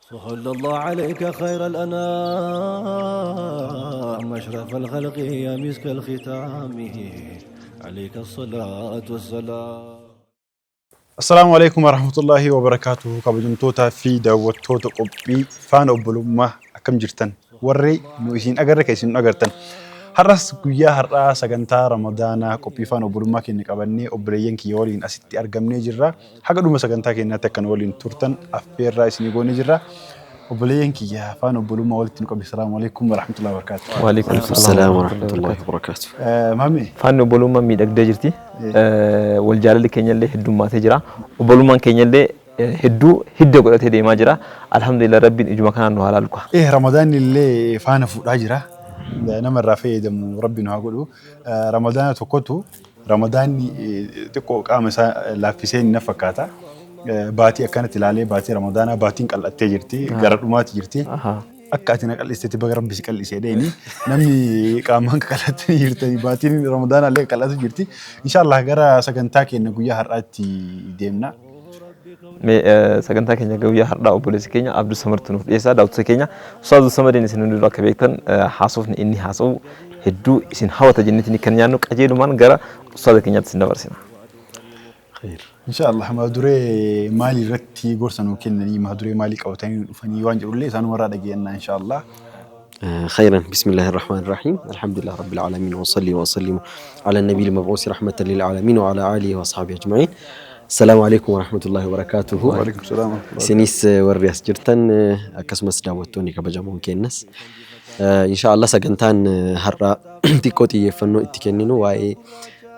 صلى الله عليك خير الأنام، أشرف الخلق يا مسك الختام، عليك الصلاة والسلام. Assalaamu alaikum warahmatullaahi wabarakaatuhu. Kabajamtootaa fi daawwattoota qophii Faana Obbolummaa, akkam jirtan? Warri nu isin agarre, kan isin nu agartan, har'as guyyaa har'aa sagantaa Ramadaanaa qophii Faana Obbolummaa keenya qabannee obboleeyyan kiyya waliin asitti argamnee jirra. Haga dhuma sagantaa keenyaatti akka nu waliin turtan affeerraa isinii goonee jirra. Obboleeyyan kiyya, Faana Obbolummaa walitti nu qabe. Assalaamu alaikum warahmatullaahi wabarakaatuhu. Waalaikum Salaam warahmatullahi wabarakatuh. Maami. Faanni obbolummaa miidhagdee jirti. Wal jaalalli keenyallee heddummaatee jira. Obbolummaan keenyallee hedduu hidda godhatee deemaa jira. Alhamdulillah, Rabbiin ijuma kanaan nu haa laalu. Ramadaanni illee faana fuudhaa jira. Nama irraa fayyadamu Rabbi nu haa godhu. Ramadaana tokkotu Ramadaanni xiqqoo qaama isaa laaffisee na fakkaata. Baatii akkanatti ilaalee, baatii Ramadaanaa baatiin qal'attee jirti. Gara dhumaati jirti. Akka ati na qal'istetti baga Rabbi si qal'isee dheeni. Namni qaamaan qal'attanii jirtanii, baatiin Ramadaanaa illee qal'atu jirti. Inshaallah gara sagantaa keenya guyyaa har'aatti deemna. Mee sagantaa keenya guyyaa har'aa obboleessi keenya Abduu Samartu nuuf dhiyeessaa. Daawwattoota keenya, Ustaaz Abduu Samadiin isin hundinuu akka beektan, haasofni inni haasa'u hedduu isin hawwata jenneetiin kan nyaannu, qajeelumaan gara ustaaza keenyaatti isin dabarsina. Khayr. Inshaallah mata duree maalii irratti gorsa nuu kennanii, mata duree maalii qabatanii nu dhufanii waan jedhullee isaanumarraa dhageenya inshaallah. خيرا، بسم الله الرحمن الرحيم، الحمد لله رب العالمين، وصلي وسلم على النبي المبعوث رحمة للعالمين وعلى آله وصحبه أجمعين. السلام عليكم ورحمة الله وبركاته. وعليكم السلام ورحمة الله. Isinis warri as jirtan, akkasumas daawwattoonni kabajamoon keenyas, insha Allah sagantaan har'a xiqqoo xiyyeeffannoo itti kenninu waa'ee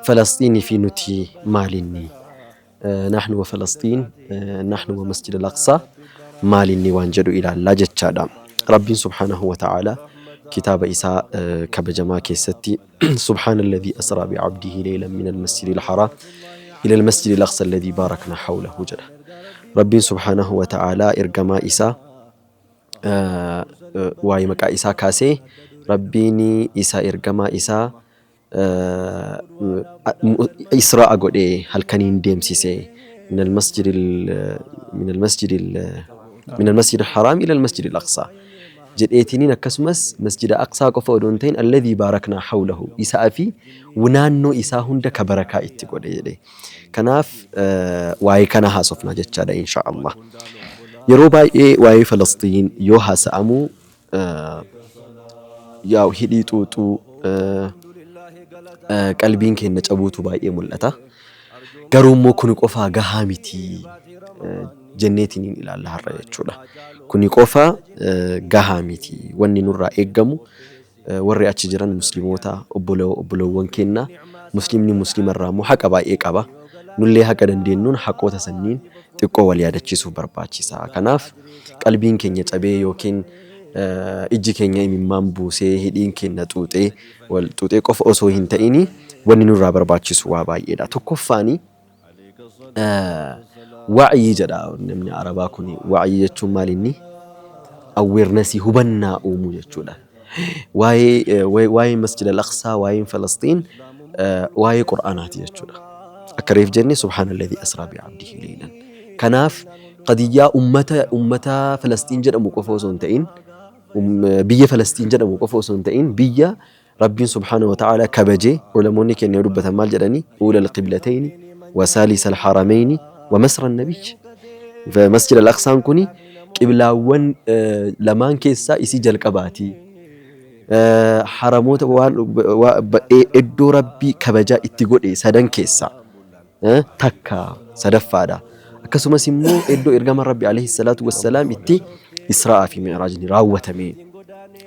Falasxiinii fi nuti maalinni, نحن وفلسطين، نحن ومسجد الأقصى maalinni waan jedhu ilaallaa jechaadha. Rabbiin subhaanahu wa ta'ala kitaaba isaa kabajamaa keessatti سبحان الذي أسرى بعبده ليلا من المسجد الحرام إلى المسجد الأقصى الذي باركنا حوله jedha. Rabbiin subhaanahu wa ta'ala ergamaa isaa waa'ee maqaa isaa kaasee, Rabbiin isa ergamaa isaa isra'a godhee halkaniin deemsise من المسجد الحرام إلى المسجد الأقصى jedheetiniin, akkasumas Masjida Aqsaa qofa odoo hin ta'in الذي باركنا حوله, isaa fi naannoo isaa hunda ka barakaa itti godhe jedhe. Kanaaf waa'ee kana haasofna jechaadha insha Allah. Yeroo baay'ee waa'ee Falastiin yoo haasa'amu, yaa'u hidhii xuuxuu, qalbiin keenya cabuutu baay'ee mul'ata. Garuu immoo kuni qofaa gahaa miti jenneetiin ilaalla har'a jechuudha. Kuni qofa gahaa miti. Wanni nurraa eeggamu, warri achi jiran musliimoota obbolowwan keenya, muslimni muslimarraa immoo haqa baay'ee qaba. Nullee haqa dandeenyuun haqoota sanniin xiqqoo wal yaadachiisuuf barbaachisa. Kanaaf qalbiin keenya cabee yookiin ijji keenya imimmaan buusee, hidhiin keenya xuuxee wal xuuxee qofa osoo hin ta'ini, wanni nurraa barbaachisu waa baay'eedha. Tokkoffaani wa'yii jedha namni Arabaa kun. Wa'yii jechuun maal inni? Awareness, hubannaa uumuu jechuudha. Waa'ee Masjid al-Aqsaa, waa'een Falastiin, waa'ee Qur'aanaati jechuudha. Akka reef jenne سبحان الذي أسرى بعبده ليلا. Kanaaf qadiyyaa ummata Falastiin jedhamu qofa osoo hin ta'in, biyya Falastiin jedhamu qofa osoo hin ta'in, biyya Rabbiin subhaanahu wa ta'ala kabajee, ulamoonni keenya yoo dubbatan maal jedhanii? أولى القبلتين وثالث الحرمين ومسرى النبي. Masjid al-Aqsaan kuni qiblaawwan lamaan keessaa isii jalqabaati. Haramoota waan iddoo Rabbii kabajaa itti godhe sadan keessaa takka, sadaffaadha. Akkasumas immoo iddoo ergama Rabbi عليه الصلاة والسلام itti Israa'aa fi Mi'raajni raawwatame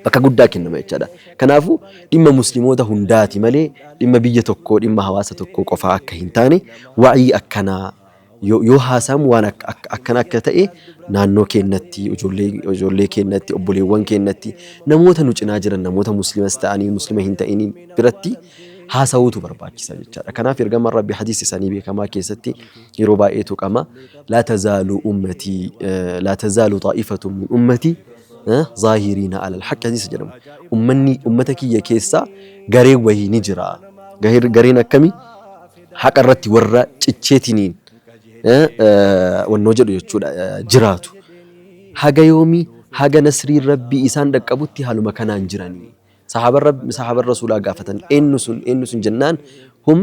bakka guddaa kennama jechaadha. Kanaafuu dhimma musliimoota hundaati malee dhimma biyya tokkoo, dhimma hawaasa tokkoo qofaa akka hin taane, wa'ii akkanaa yoo haasamu waan akkana akka ta'e naannoo keenyatti, ijoollee keenyatti, obboleewwan keenyatti, namoota nu cinaa jiran, namoota muslimas ta'anii muslima hin ta'in biratti haasa'uutu barbaachisa jechaadha. Kanaaf ergamaan Rabbi hadiisa isaanii beekamaa keessatti yeroo baay'ee tuqama. لا تزال أمتي لا تزال طائفة من أمتي ظاهرين على الحق hadiisa jedhamu. Ummanni ummata kiyya keessaa gareen wayii ni jira. Gareen akkamii? Haqa irratti warra cicheetiniin wannoo jedhu jechuudha jiraatu. Haga yoomii? Haga nasriin Rabbii isaan dhaqqabutti haaluma kanaan jiranii. Sahaaban Rabbi sahaaban Rasuulaa gaafatan eennu sun eennu sun jennaan hum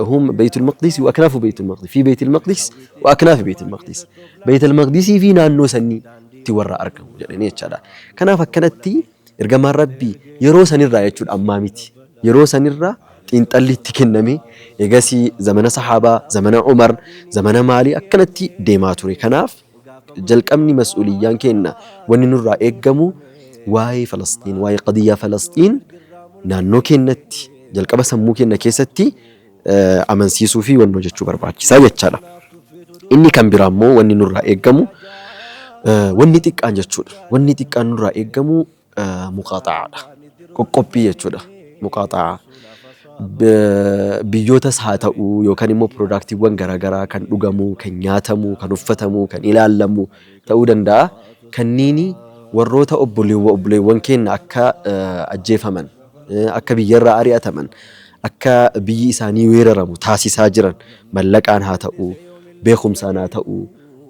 hum Beytul Maqdis wa aknaafu Beytul Maqdis fi Beytul Maqdis wa aknaafi Beytul Maqdis Beytul Maqdisii fi naannoo sanii tti warra argamu jedhanii jechaadha. Kanaaf akkanatti ergamaan Rabbii yeroo sanirraa jechuudha ammaa miti. Yeroo sanirraa xiinxalli itti kenname eegasii zamana sahaabaa, zamana Umar, zamana maalii akkanatti deemaa ture. Kanaaf jalqabni mas'uuliyyaan keenna wanni nurraa eeggamu waa'ee Falasxiin, waa'ee qadiyyaa Falasxiin naannoo keennatti jalqaba sammuu keenna keessatti amansiisuu fi wannoo jechuu barbaachisaa jechaadha. Inni kan biraa immoo wanni nurraa eeggamu wanni xiqqaan jechuudha. Wanni xiqqaan nurraa eeggamu muqaaxa'aadha. Qoqqophii jechuudha. Muqaaxa'aa. Biyyootas haa ta'u yookaan immoo piroodaaktiiwwan garaagaraa kan dhugamu, kan nyaatamu, kan uffatamu, kan ilaallamu ta'uu danda'a. Kanniini warroota obboleewwan keenya akka ajjeefaman, akka biyyarraa ari'ataman, akka biyyi isaanii weeraramu taasisaa jiran mallaqaan haa ta'u, beekumsaan haa ta'u,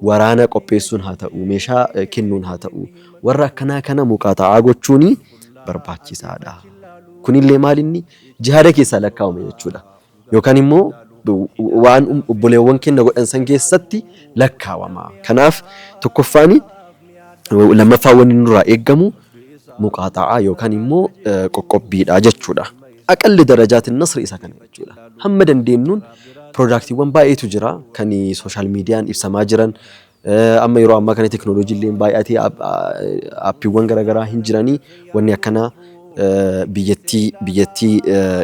waraana qopheessuun haa ta'u, meeshaa kennuun haa ta'u, warra akkanaa kana muqaaxa'aa gochuun barbaachisaadha. Kunillee maal inni jihaada keessaa lakkaa'ama jechuudha. Yookaan immoo waan obboleewwan keenya godhan san keessatti lakkaawama. Kanaaf tokkoffaani lammaffaa wanni nurraa eeggamu muqaaxa'aa yookaan immoo qoqqobbiidha jechuudha. Aqalli darajaatiin nasri isa kana jechuudha. Hamma dandeenyuun piroodaaktiiwwan baay'eetu jira kan sooshaal miidiyaan ibsamaa jiran. Amma yeroo ammaa kana teekinooloojii illee baay'atee aappiiwwan garaagaraa hin jiranii wanni akkanaa biyyattii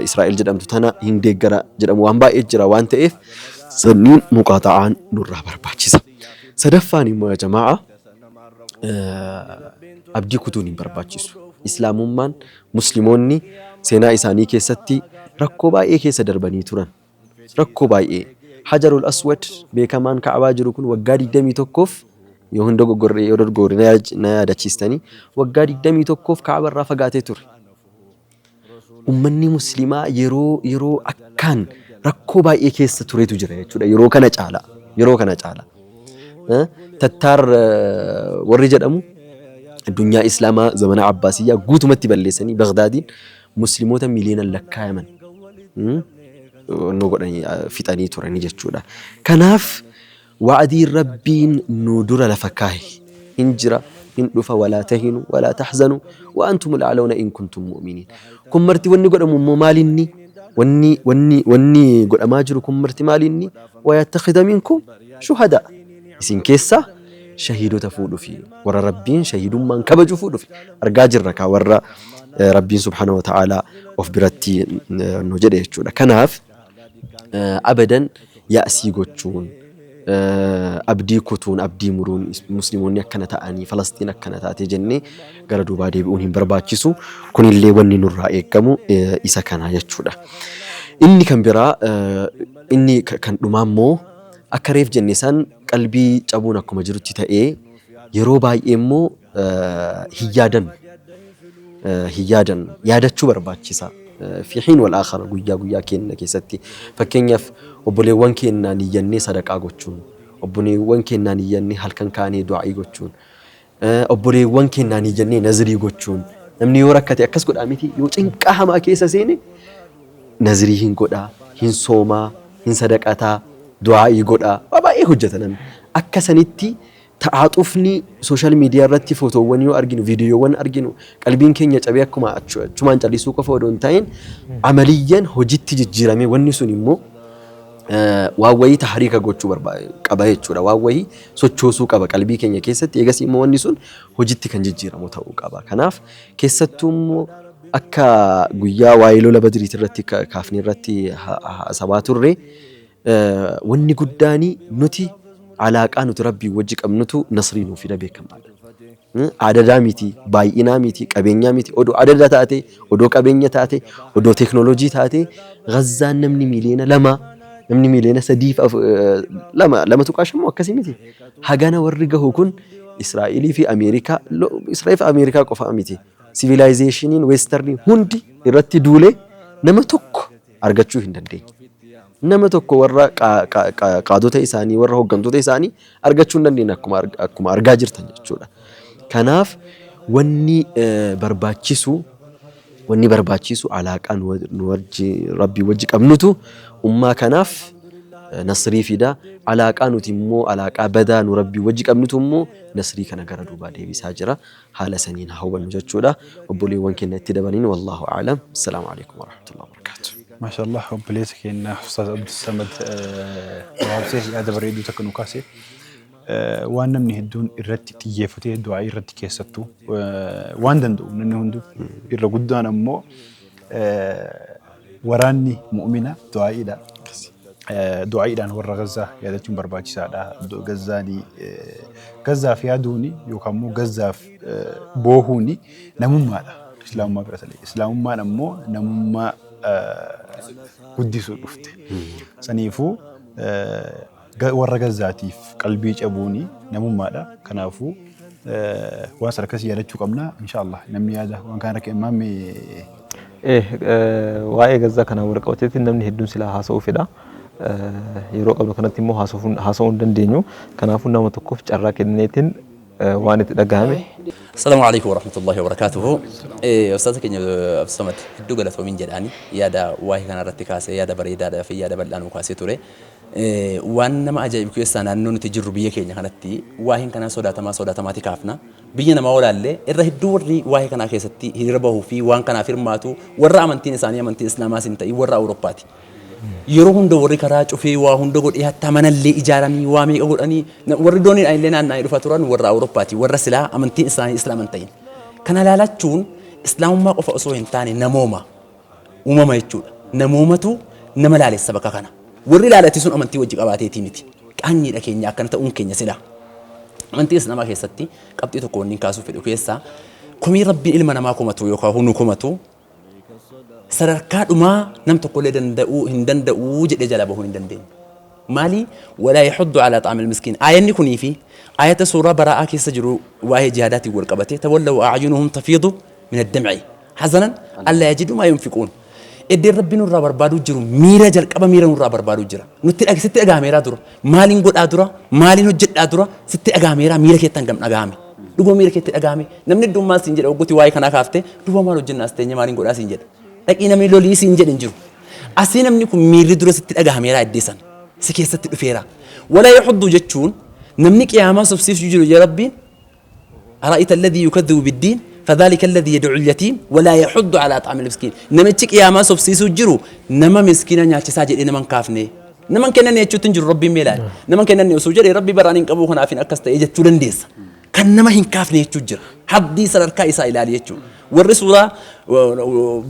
Israa'el jedhamtu tana hin deeggara jedhamu waan baay'ee jira waan ta'eef sanniin muqaaxa'aan nurraa barbaachisa. Sadaffaan immoo yaa jamaa'a abdii kutuun hin barbaachisu. Islaamummaan Muslimoonni seenaa isaanii keessatti rakkoo baay'ee keessa darbanii turan. Rakkoo baay'ee. Hajarul Aswad beekamaan Ka'abaa jiru kun waggaa 21f yoo hin dogoggorre yoo dogoggorre na yaadachiistanii waggaa 21f Ka'aba irraa fagaatee ture. Ummanni Muslimaa yeroo akkaan rakkoo baay'ee keessa turetu jira jechuudha. Yeroo kana caala. Yeroo kana caala. Tattaar warri jedhamu addunyaa Islaamaa zamana Abbaasiyyaa guutumatti balleessanii Bagdaadiin Muslimoota miliyoonaan lakkaayaman nu godhanii fixanii turanii jechuudha. Kanaaf wa'adiin Rabbiin nu dura lafa kaahe hin jira hin dhufa walaa tahinu walaa tahzanu wa antumul a'lawna in kuntum mu'miniin. Kun marti wanni godhamu immoo maalinni wanni godhamaa jiru kun marti maalinni wa yattakhidha minkum shuhadaa isin keessaa shahiidota fuudhufi warra Rabbiin shahiidummaan kabaju fuudhufi argaa jirra kaa warra Rabbiin subhaanahu wa ta'aalaa of biratti nu jedhe jechuudha. Kanaaf abadan yaa'sii gochuun abdii kutuun abdii muruun muslimoonni akkana ta'anii Falasxiin akkana taatee jennee gara duubaa deebi'uun hin barbaachisu. Kunillee wanni nurraa eeggamu isa kana jechuudha. Inni kan biraa inni kan dhumaa immoo akka reef jenne san qalbii cabuun akkuma jirutti ta'ee yeroo baay'ee immoo hin yaadannu. Hin yaadannu. Yaadachuu barbaachisa. Fi hiin wal aakhar guyyaa guyyaa keenya keessatti. Fakkeenyaaf obboleewwan keenyaan iyyannee sadaqaa gochuun, obboleewwan keenyaan iyyannee halkan kaanee du'aa'ii gochuun, obboleewwan keenyaan iyyannee nazrii gochuun. Namni yoo rakkate akkas godhaa miti yoo cinqaa hamaa keessa seene nazrii hin godhaa, hin soomaa, hin sadaqataa, du'aa'ii godhaa, waa baay'ee hojjeta namni. Akka sanitti ta'aaxufni sooshaal miidiyaa irratti footoowwan yoo arginu, viidiyoowwan arginu, qalbiin keenya cabee akkuma achumaan callisuu qofa odoo hin ta'in amaliyyan hojitti jijjiiramee wanni sun immoo waan wayii tahriika gochuu qaba jechuudha. Waan wayii sochoosuu qaba qalbii keenya keessatti. Eegas immoo wanni sun hojitti kan jijjiiramu ta'uu qaba. Kanaaf keessattuu immoo akka guyyaa waa'ee lola Badriit irratti kaafne irratti haasawaa turre wanni guddaani nuti alaaqaa nuti Rabbii wajji qabnutu nasrii nuu fida beekamaadha. Adadaa miti, baay'inaa miti, qabeenyaa miti, odoo adada taate, odoo qabeenya taate, odoo teeknooloojii taate, Gazzaan namni miiliyoona lama, namni miiliyoona sadiif 2.5 moo akkasii miti. Hagana warri gahu kun Israa'elii fi Ameerikaa, Israa'el fi Ameerikaa qofaa miti. Sivilaayizeeshiniin weestarnii hundi irratti duulee nama tokko argachuu hin dandeenye. Nama tokko warra qaadota isaanii, warra hooggantoota isaanii argachuu hin dandeenye akkuma argaa jirtan jechuudha. Kanaaf wanni barbaachisu alaaqaa nu wajji Rabbii wajji qabnutu ummaa kanaaf nasrii fida. Alaaqaa nuti immoo, alaaqaa badaa nu Rabbii wajji qabnutu immoo nasrii kana gara duubaa deebisaa jira. Haala saniin haa hubannu jechuudha. Obboleewwan keenya itti dabaliin, wallaahu a'lam. Assalaamu alaikum warahmatullahi wabarakatuh. Maashaallah, obboleessa keenya Ustaaz Abdussamad gabaabsee yaada bareedduu takka nu kaase. Waan namni hedduun irratti xiyyeeffatee du'aa irratti keessattuu waan danda'u namni hunduu irra guddaan ammoo waraanni mu'mina du'aa'iidha. Du'aa'iidhaan warra Gazzaa yaadachuun barbaachisaadha. Gazzaanii Gazzaaf yaaduuni yookaan immoo Gazzaaf boohuuni namummaadha. Islaamummaa bira talee. Islaamummaan ammoo namummaa guddisuu dhufte. Saniifuu warra Gazzaatiif qalbii cabuuni namummaadha. Kanaafuu waan sana akkasii yaadachuu qabna. Inshaallah namni yaada waan kana rakkee maammi. Waa'ee Gazzaa kanaan wal qabateetti namni hedduun silaa haasa'uu fedha. Yeroo qabnu kanatti immoo haasa'uu hin dandeenyu. Kanaafuu nama tokkoof carraa kenneetiin waan itti dhagahame. Assalaamu alaikum warahmatullahi wabarakatuhu. Ustaaza keenya Abdusamad hedduu galatoomiin jedhaani, yaada waa'ee kanarratti kaasee, yaada bareedaadhaa fi yaada bal'aa nuu kaasee ture. Waan nama ajaa'ibu keessaa naannoo nuti jirru biyya keenya kanatti waa'een kanaa sodaatamaa sodaatamaatii kaafna. Biyya namaa olaallee irra hedduu warri waa'ee kanaa keessatti hiriira bahuu fi waan kanaaf hirmaatu warra amantiin isaanii amantii Islaamaas hin ta'in, warra Awurooppaati. Yeroo hunda warri karaa cufee waa hunda godhee, hattaa manallee ijaaranii waa meeqa godhanii, warri dooniidhaan illee naanna'anii dhufa turan warra Awurooppaati, warra silaa amantiin isaanii Islaama hin ta'in. Kana ilaalachuun Islaamummaa qofa osoo hin taane namooma uumama jechuudha. Namoomatu nama laalessa bakka kana. Warri ilaalati sun amantii wajji qabaateetii miti. Qaanyiidha keenya akkana ta'uun keenya silaa. Amantii Islaamaa keessatti qabxii tokko wanni kaasuu fedhu keessaa, komii Rabbiin ilma namaa komatu yookaan nu komatu sadarkaa dhumaa nam tokkollee danda'uu hin danda'uu jedhee jala bahuu hin dandeenye. Maali? Walaa yaxuddu alaa xaamil miskiin. Aayanni kunii fi aayata suuraa Baraa'aa keessa jiru waa'ee jihaadaatiin wal qabate, tawallaw a'yunuhum tafiidu min ad-dam'i hazanan allaa yajidu maa yunfiquun. Eddeen Rabbi nurraa barbaaduu jiru miira, jalqaba miira nurraa barbaaduu jira. Nutti sitti dhagahameeraa dura. Maaliin godhaa dura? Maaliin hojjedhaa dura? Sitti dhagahameeraa, miira keetti hangam dhagahame? Dhuguma miira keetti dhagahame. Namni hedduun maal siin jedha waggooti waa'ee kanaa kaafte? Duuba maal hojjennaa as teenye, maaliin godhaa siin jedha. Dhaqii namni lolii siin jedhe hin jiru. Asii namni kun miirri dura sitti dhagahameeraa, iddee sana si keessatti dhufeera. Walaa yaxuddu jechuun namni qiyaamaa sobsiisuu jiru jee Rabbiin, ara'ayta alladhii yukadhibu biddiin fadhalika alladhii yad'u al-yatiim walaa yaxuddu alaa ta'amil miskiin. Namichi qiyaamaa sobsiisuu jiru nama miskiina nyaachisaa jedhee nama hin kaafne. Nama hin kennanne jechuutti hin jiru Rabbiin, mee ilaali. Nama hin kennanne osoo jedhee Rabbi baraan hin qabu, kanaaf hin akkas ta'e jechuu dandeessa. Kan nama hin kaafne jechuu jira. Haddii sadarkaa isaa ilaali jechuudha. Warri suuraa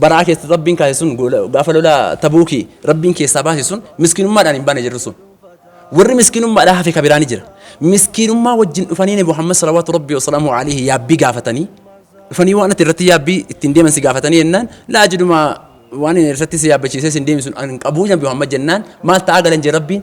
Baraa keessatti Rabbiin kaase sun, gaafa lola Tabuukii Rabbiin keessaa baase sun, miskiinummaadhaan hin baane jirru sun. Warri miskiinummaadhaan hafe ka biraa ni jira. Miskiinummaa wajjin dhufanii Nabi Muhammad salawaatu Rabbii wasalaamu alayhi yaabbii gaafatanii dhufanii, waan ati irratti yaabbii ittiin deeman si gaafatanii jennaan, laa ajidu maa, waan inni irratti si yaabbachiisee sin deemi sun hin qabuu Nabi Muhammad jennaan, maal ta'aa galan jee Rabbiin?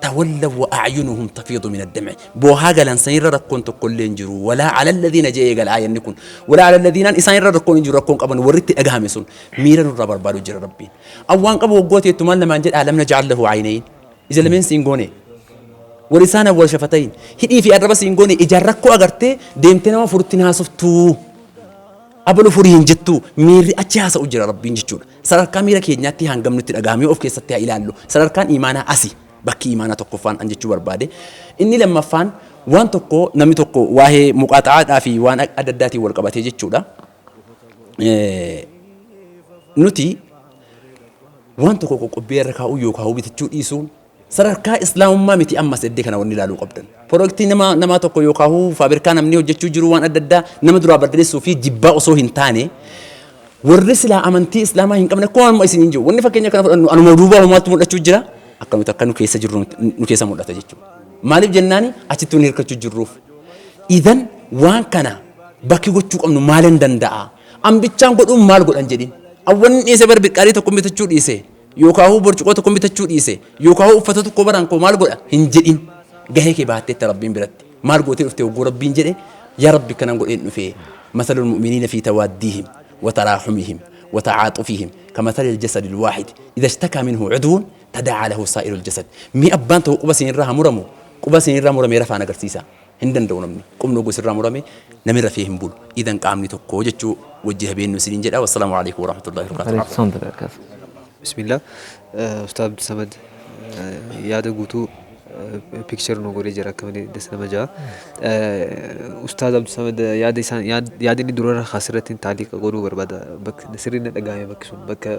Tawallaw wa a'yunuhum tafiidu min ad-dam'i, boohaa galan. Sanirra rakkoon tokko illee hin jiru. Walaa ala alladhiina jee eegala aayanni kun. Walaa ala alladhiinaan isaan irra rakkoon hin jiru, rakkoon qaban warri itti dhagahame sun miira nurraa barbaadu jira Rabbiin. Awwaan qabu waggoota jettu maal namaan jedha? Alam naj'al lahu aynayn, ija lameen siin goone, walisaanan wal shafatayn, hidhii fi arraba siin goone, ijaan rakkoo agartee deemtee nama furutti haasoftuu, abalu furii hin jettu, miirri achi haasa'u jira Rabbiin jechuudha. Sadarkaa miira keenyaatti hangam nutti dhagahame of keessatti haa ilaallu. Sadarkaan imaanaa asi, bakki imaanaa tokkoffaan an jechuu barbaade. Inni lammaffaan, waan tokko namni tokko waa'ee muqaaxa'aadhaa fi waan adda addaatiin wal qabatee jechuudha. Nuti waan tokko qoqqobbii irra kaa'uu yookaan bitachuu dhiisuun sadarkaa Islaamummaa miti. Ammas eddee kana wanni ilaaluu qabdan. Productii nama namaa tokko yookaan faabirikaa namni hojjechuu jiru waan adda addaa nama duraa balleessuu fi jibbaa osoo hin taane, warri silaa amantii Islaamaa hin qabne akkuma amma isin hin jiru. Wanni fakkeenya kana fudhannu anuma duuba homaatti mul'achuu jira. Akka nuti akka nu keessa jirru nu keessa mul'ata jechuudha. Maaliif jennaani achitti nu hirkachuu jirruuf. Idan waan kana bakki gochuu qabnu maalin danda'a? Ambichaan godhuun maal godhan jedhin. Awwanni dhiise bar biqqaalii tokko bitachuu dhiise, yookaan burcuqoo tokko bitachuu dhiise, yookaan uffata tokko baraan koo maal godha hin jedhin. Gahee kee baatteetta Rabbiin biratti. Maal gootee dhufte hogguu Rabbiin jedhe, yaa Rabbi kanan godheen dhufee. Masalul mu'miniina fi tawaaddiihim wa taraaxumihim. وتعاطفهم كمثل الجسد الواحد إذا اشتكى منه عضو تداعى له سائر الجسد. Mee abbaan tokko quba isin irraa haa muramu, quba isin irraa muramee rafaan agarsiisa hin danda'u. Namni qubni oguu sirraa murame namni rafee hin bulu. Idan qaamni tokko jechuu wajji habeennu isiniin jedha. Wassalaamu alaikum warahmatullahi wabarakatuh. Alaikum salaam wa rahmatullahi. Bismillah. Ustaaz Abdul Samad yaada guutuu picture nu godhee jira, akka malee das nama ja'a. Ustaaz Abdul Samad yaada isaan yaada inni durarra kaasirratti taaliqa godhuu barbaada. Bakka sirrii na dhagahame, bakki sun bakka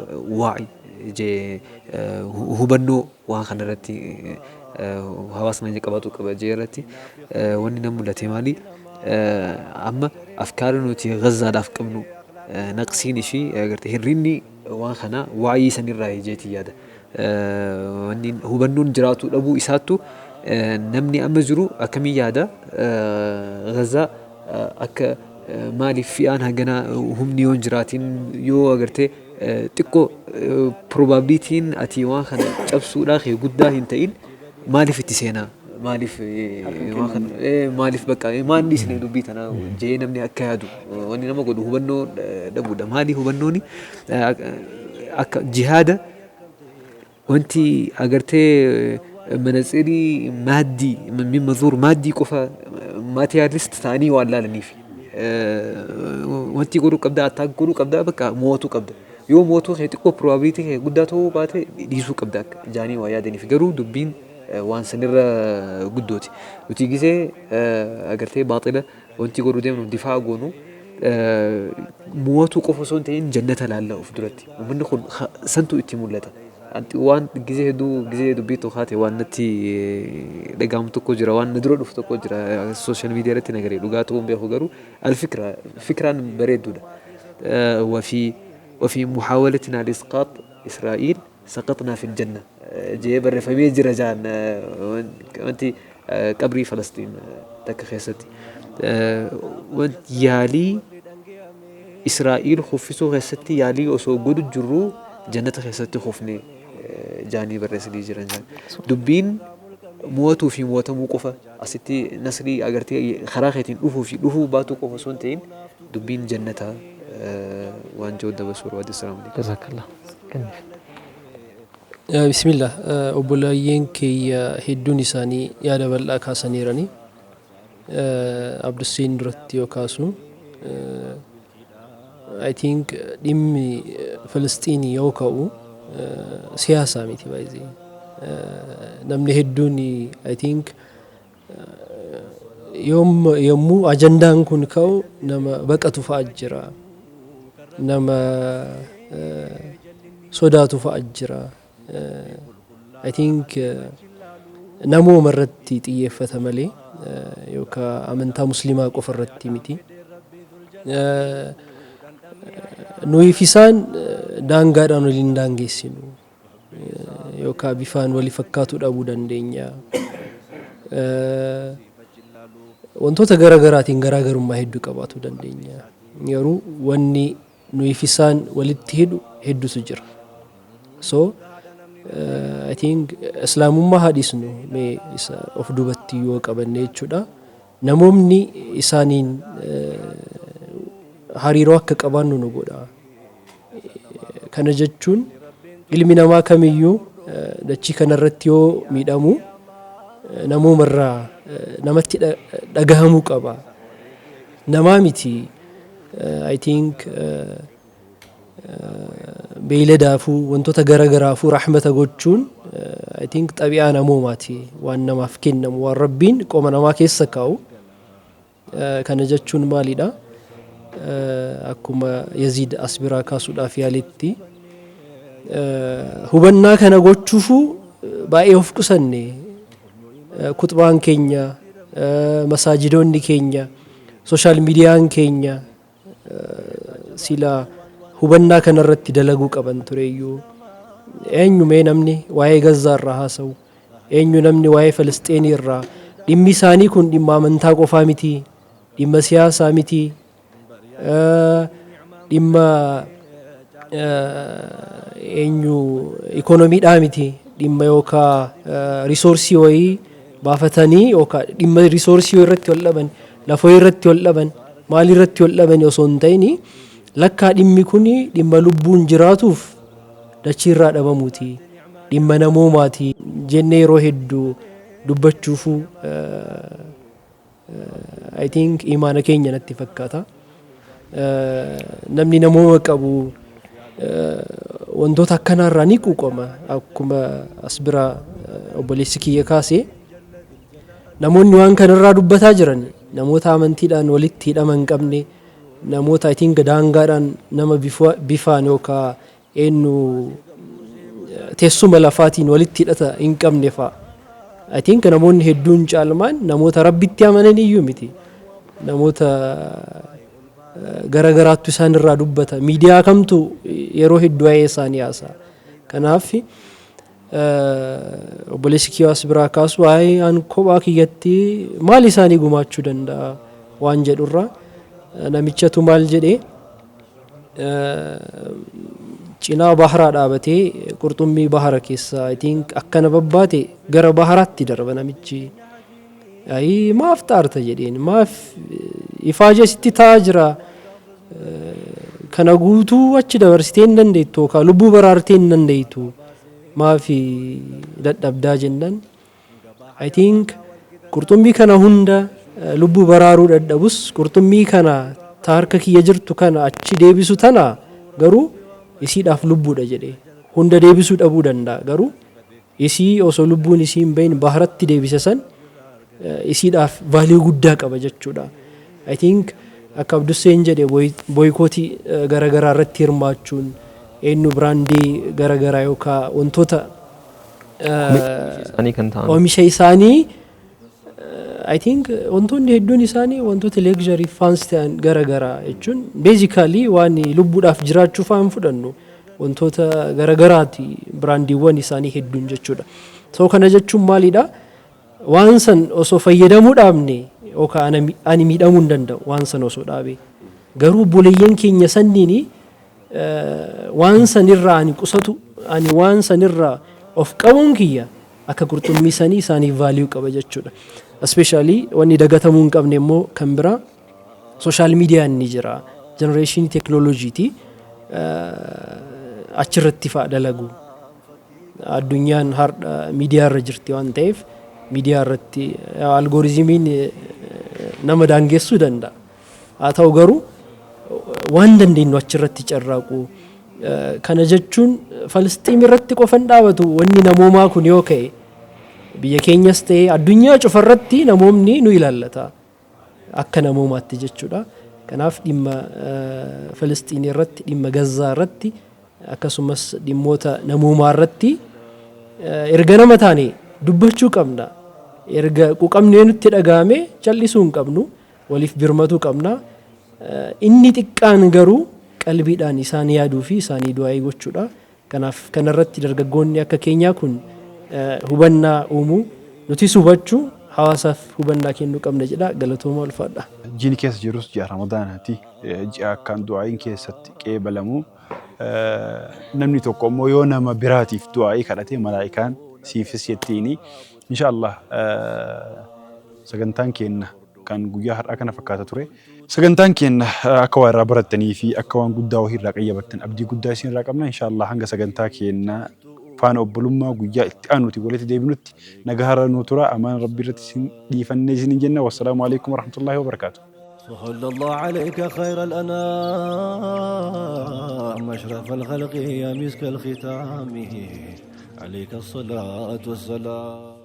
waa'i jee hubannoo waan kanarratti hawaasni keenya qabaatu qaba jee irratti wanni na mul'ate maali? Amma afkaara nuti Gazaadhaaf qabnu naqsiin ishii agartee hirrinni waan kana waa'ii sanirraa jeetii yaada. Wanni hubannoon jiraatu dhabuu isaattu namni amma jiru akkamii yaada? Gazaa akka maaliif fi'aan haganaa humni yoo hin jiraatin, yoo agartee xiqqoo probabilityn ati waan kana cabsuudhaa kee guddaa hin ta'in, maaliif itti seenaa, maaliif waan kana maaliif bakka maan dhiisne dubbii tana jee namni akka yaadu wanni nama godhu hubannoo dhabuudha. Maali hubannooni? Akka jihaada wanti agartee manatsirii maaddii min mazuur maaddii qofa materialist ta'anii waan laalaniif, wanti godhuu qabda, attack godhuu qabda, bakka mo'atuu qabda. Yoo mo'atuu kee xiqqoo probability kee guddaa ta'uu baate dhiisuu qabda akka jaanii waa yaadaniif. Garuu dubbiin waan sanirra guddooti. Nuti gisee agartee baaxila wanti godhuu deemnu difaa goonu mo'atuu qofa osoo hin ta'in jannata laalla of duratti. Uummanni kun santu itti mul'ata. Waan gisee hedduu gisee dubbii tokko haate waan natti dhagahamu tokko jira, waan na dura dhufu tokko jira, social media irratti nagaree dhugaa ta'uu hin beeku, garuu alfikra fikraan bareedduudha. وفي محاولتنا لإسقاط إسرائيل سقطنا في الجنة jee barreeffamee jira jaan wanti qabrii Falastiin takka keessatti. Yaalii Israa'iil kuffisuu keessatti yaalii osoo godhu jirru jannata keessatti kufne jaanii barreessanii jiran jaan. Dubbiin mo'atuu fi mo'atamuu qofa asitti nasrii agartee karaa keetiin dhufuu fi dhufuu baatuu qofa osoo hin ta'in dubbiin jannataa waan jiru dabarsuu barbaade. Salaamu alaikum. Jazakallah. Kenniif. Bismillah, obboleeyyiin kiyya hedduun isaanii yaada bal'aa kaasaniirani. Abdusseen duratti yoo kaasu, I think dhimmi Filisxiinii yoo ka'u siyaasaa miti baay'ee. Namni hedduun I think yommuu ajandaan kun ka'u nama baqatu fa'a jira. Nama sodaatu fa'a jira. I think namooma irratti xiyyeeffata malee yookaan amantaa musliimaa qofa irratti miti. Nuyiif isaan daangaadhaan waliin daangeessinu yookaan bifaan walii fakkaatuu dhabuu dandeenya. Wantoota garaagaraatiin garaagarummaa hedduu qabaachuu dandeenya. Garuu wanni nuyiif isaan walitti hidhu hedduutu jira. So I think islaamummaa hadhiisnu mee isa of duubatti yoo qabanne jechuudha. Namoonni isaaniin hariiroo akka qabaannu nu godha. Kana jechuun ilmi namaa kamiyyuu dachii kanarratti yoo miidhamu namoomarraa namatti dhagahamuu qaba. Namaa miti, I think beeyladaafuu wantoota garagaraafuu rahmata gochuun I think xabi'aa namoomaati, waan namaaf kennamu, waan rabbiin qoma namaa keessa kaa'u. Kana jechuun maalidha? Akkuma Yaziid as biraa kaasuudhaaf yaaletti, hubannaa kana gochuufuu baay'ee of qusanne. Kutbaan keenya, masaajidoonni keenya, social mediaan keenya sila hubannaa kanarratti dalaguu qaban tureyyuu. Eenyu mee namni waa'ee Gazzaa irraa haasa'u? Eenyu namni waa'ee Filisxeenii irraa? Dhimmi isaanii kun dhimma amantaa qofaa miti, dhimma siyaasaa miti, dhimma eenyu ikoonomiidhaa miti, dhimma yookaa resource wayii baafatanii yookaan dhimma resource irratti wal dhaban, lafa irratti wal dhaban, maal irratti wal dhaban osoo hin ta'in. Lakkaa dhimmi kun dhimma lubbuun jiraatuuf dachiirraa dhabamuuti. Dhimma namoomaati jennee yeroo hedduu dubbachuufuu I think imaana keenya natti fakkaata. Namni namooma qabu wantoota akkanaarraa ni quuqama. Akkuma as bira obboleessi kiyya kaase, namoonni waan kanarraa dubbataa jiran namoota amantiidhaan walitti hidhama hin qabne, namoota I think daangaadhaan nama bifaan yookaan eenyu teessuma lafaatiin walitti hidhata hin qabne fa'a. I think namoonni hedduun caalmaan namoota Rabbitti amanan iyyuu miti. Namoota gara garaattu isaan irraa dubbata. Miidiyaa kamtu yeroo hedduu waa'ee isaanii haasa'a. Kanaaf obboleessi kiyyaa as biraa kaasu, waa'ee an kophaa kiyyatti maal isaanii gumaachuu danda'a waan jedhurra, namichatu maal jedhee, cinaa baharaa dhaabatee qurxummii bahara keessa I think akkana babbaate gara baharaatti darba namichi. Ayii, maaf xaarta jedheen, maaf ifaajee sitti ta'aa jira, kana guutuu achi dabarsitee hin dandeettu yookaan lubbuu baraartee hin dandeettu, maaf dadhabdaa jennaan. I think qurxummii kana hunda lubbuu baraaruu dadhabus, qurxummii kana ta harka kiyya jirtu kana achi deebisu tana garuu isiidhaaf lubbuudha jedhe. Hunda deebisuu dhabuu danda'a, garuu isii osoo lubbuun isii hin bahin baharatti deebise san isiidhaaf value guddaa qaba jechuudha. I think akka Abdusseen jedhe, boycottii garaagaraa irratti hirmaachuun, eenyu brandii garaagaraa yookaan wantoota isaanii kan ta'an. Oomisha isaanii, I think wantoonni hedduun isaanii wantoota luxury fancy ta'an garaagaraa jechuun basically waan lubbuudhaaf jiraachuu fa'aa fudhannu wantoota garaagaraati brandiiwwan isaanii hedduun jechuudha. So kana jechuun maalidha? Waan san osoo fayyadamuu dhaabne yookaan ani miidhamuu hin danda'u waan san osoo dhaabe. Garuu obboleeyyan keenya sanniini waan sanirraa ani qusatu, ani waan sanirraa of qabuun kiyya akka qurxummii sanii isaaniif value qaba jechuudha. Especially wanni dagatamuu hin qabne immoo kan biraa social mediaan ni jira. Generationii teeknooloojiiti. Achirratti fa'a dalagu. Addunyaan har'a miidiyaa irra jirti waan ta'eef, miidiyaa irratti algorithmiin nama daangessuu danda'a. Haa ta'u garuu waan dandeenyu achirratti carraaqu. Kana jechuun Falisxiin irratti qofa hin dhaabatu. Wanni namoomaa kun yoo ka'e, biyya keenyas ta'e addunyaa cufarratti namoomni nu ilaallata akka namoomaatti jechuudha. Kanaaf dhimma Falisxiin irratti, dhimma Gazzaa irratti, akkasumas dhimmoota namoomaa irratti erga nama taane dubbachuu qabna. Erga quuqamnee nutti dhagahame callisuu hin qabnu, waliif birmatuu qabna. Inni xiqqaan garuu qalbiidhaan isaan yaaduu fi isaanii du'aa'ii gochuudha. Kanaaf kanarratti dargaggoonni akka keenyaa kun hubannaa uumuu, nutis hubachuu, hawaasaaf hubannaa kennuu qabna jedha. Galatooma, ulfaadha. Jiini keessa jirus ji'a Ramadaanaati. Ji'a akkaan du'aa'iin keessatti qeebalamu. Namni tokko immoo yoo nama biraatiif du'aa'ii kadhate malaa'ikaan siifis jettiini. Inshaallah sagantaan keenya kan guyyaa har'aa kana fakkaata ture. Sagantaan keenya akka waa irraa barattanii fi akka waan guddaa wahii irraa qayyabattan abdii guddaa isin irraa qabna. Inshaallah hanga sagantaa keenya faana obbolummaa guyyaa itti aanuti walitti deebinutti nagaa har'a nuu tura. Amaan Rabbii irratti isin dhiifannee isin jenna. Wassalaamu alaikum warahmatullaahi wabarakaatu. صلى الله عليك خير الأنام، أشرف الخلق يا مسك الختام، عليك الصلاة والسلام.